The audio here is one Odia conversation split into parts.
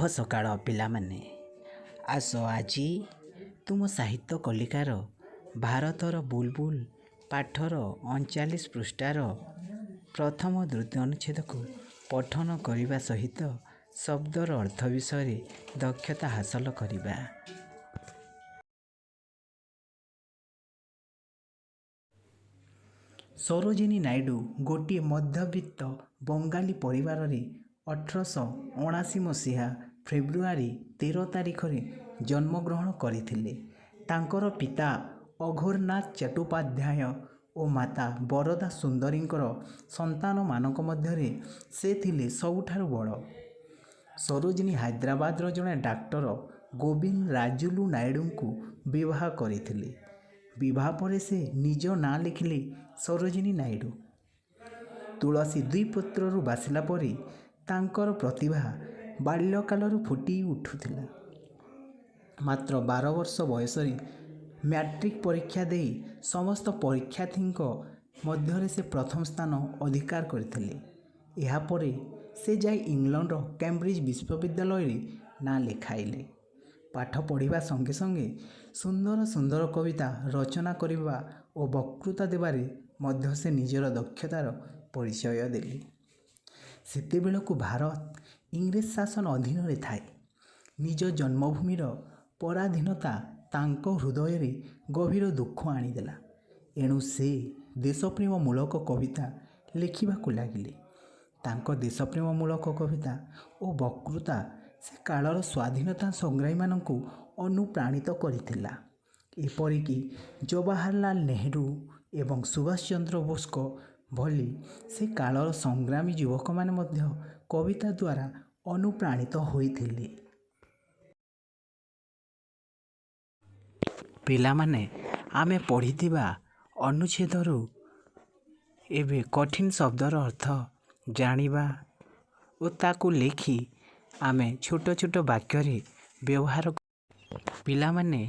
ଶୁଭ ସକାଳ ପିଲାମାନେ। ଆସ ଆଜି ତୁମ ସାହିତ୍ୟ କଲିକାର ଭାରତର ବୁଲବୁଲ ପାଠର 39 ପୃଷ୍ଠାର ପ୍ରଥମ ଦ୍ୱିତୀୟ ଅନୁଚ୍ଛେଦକୁ ପଠନ କରିବା ସହିତ ଶବ୍ଦର ଅର୍ଥ ବିଷୟରେ ଦକ୍ଷତା ହାସଲ କରିବା। ସରୋଜିନୀ ନାଇଡୁ ଗୋଟିଏ ମଧ୍ୟବିତ୍ତ ବଙ୍ଗାଳୀ ପରିବାରରେ 1879 ମସିହା ଫେବୃଆରୀ 13 ତାରିଖରେ ଜନ୍ମଗ୍ରହଣ କରିଥିଲେ। ତାଙ୍କର ପିତା ଅଘୋରନାଥ ଚଟ୍ଟୋପାଧ୍ୟାୟ ଓ ମାତା ବରଦା ସୁନ୍ଦରୀଙ୍କର ସନ୍ତାନମାନଙ୍କ ମଧ୍ୟରେ ସେ ଥିଲେ ସବୁଠାରୁ ବଡ଼। ସରୋଜିନୀ ହାଇଦ୍ରାବାଦର ଜଣେ ଡାକ୍ତର ଗୋବିନ୍ଦ ରାଜୁଲୁ ନାଇଡୁଙ୍କୁ ବିବାହ କରିଥିଲେ। ବିବାହ ପରେ ସେ ନିଜ ନାଁ ଲେଖିଲେ ସରୋଜିନୀ ନାଇଡୁ। ତୁଳସୀ ଦୁଇ ପତ୍ରରୁ ବାସିଲା ପରି ତାଙ୍କର ପ୍ରତିଭା ବାଲ୍ୟକାଳରୁ ଫୁଟି ଉଠୁଥିଲା। ମାତ୍ର 12 ବର୍ଷ ବୟସରେ ମ୍ୟାଟ୍ରିକ ପରୀକ୍ଷା ଦେଇ ସମସ୍ତ ପରୀକ୍ଷାର୍ଥୀଙ୍କ ମଧ୍ୟରେ ସେ ପ୍ରଥମ ସ୍ଥାନ ଅଧିକାର କରିଥିଲେ। ଏହାପରେ ସେ ଯାଇ ଇଂଲଣ୍ଡର କେମ୍ବ୍ରିଜ ବିଶ୍ୱବିଦ୍ୟାଳୟରେ ନାଁ ଲେଖାଇଲେ। ପାଠ ପଢ଼ିବା ସଙ୍ଗେ ସଙ୍ଗେ ସୁନ୍ଦର ସୁନ୍ଦର କବିତା ରଚନା କରିବା ଓ ବକ୍ତୃତା ଦେବାରେ ମଧ୍ୟ ସେ ନିଜର ଦକ୍ଷତାର ପରିଚୟ ଦେଲେ। ସେତେବେଳକୁ ଭାରତ ଇଂରେଜ ଶାସନ ଅଧୀନରେ ଥାଏ। ନିଜ ଜନ୍ମଭୂମିର ପରାଧୀନତା ତାଙ୍କ ହୃଦୟରେ ଗଭୀର ଦୁଃଖ ଆଣିଦେଲା। ଏଣୁ ସେ ଦେଶପ୍ରେମମୂଳକ କବିତା ଲେଖିବାକୁ ଲାଗିଲେ। ତାଙ୍କ ଦେଶପ୍ରେମମୂଳକ କବିତା ଓ ବକ୍ତୃତା ସେ କାଳର ସ୍ୱାଧୀନତା ସଂଗ୍ରାମୀମାନଙ୍କୁ ଅନୁପ୍ରାଣିତ କରିଥିଲା। ଏପରିକି ଜବାହରଲାଲ ନେହେରୁ ଏବଂ ସୁଭାଷ ଚନ୍ଦ୍ର ବୋଷଙ୍କ ଭଳି ସେ କାଳର ସଂଗ୍ରାମୀ ଯୁବକମାନେ ମଧ୍ୟ କବିତା ଦ୍ୱାରା ଅନୁପ୍ରାଣିତ ହୋଇଥିଲେ। ପିଲାମାନେ, ଆମେ ପଢ଼ିଥିବା ଅନୁଚ୍ଛେଦରୁ ଏବେ କଠିନ ଶବ୍ଦର ଅର୍ଥ ଜାଣିବା ଓ ତାକୁ ଲେଖି ଆମେ ଛୋଟ ଛୋଟ ବାକ୍ୟରେ ବ୍ୟବହାର। ପିଲାମାନେ,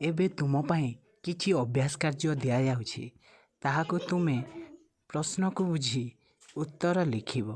ଏବେ ତୁମ ପାଇଁ କିଛି ଅଭ୍ୟାସ କାର୍ଯ୍ୟ ଦିଆଯାଉଛି। ତାହାକୁ ତୁମେ ପ୍ରଶ୍ନକୁ ବୁଝି ଉତ୍ତର ଲେଖିବ।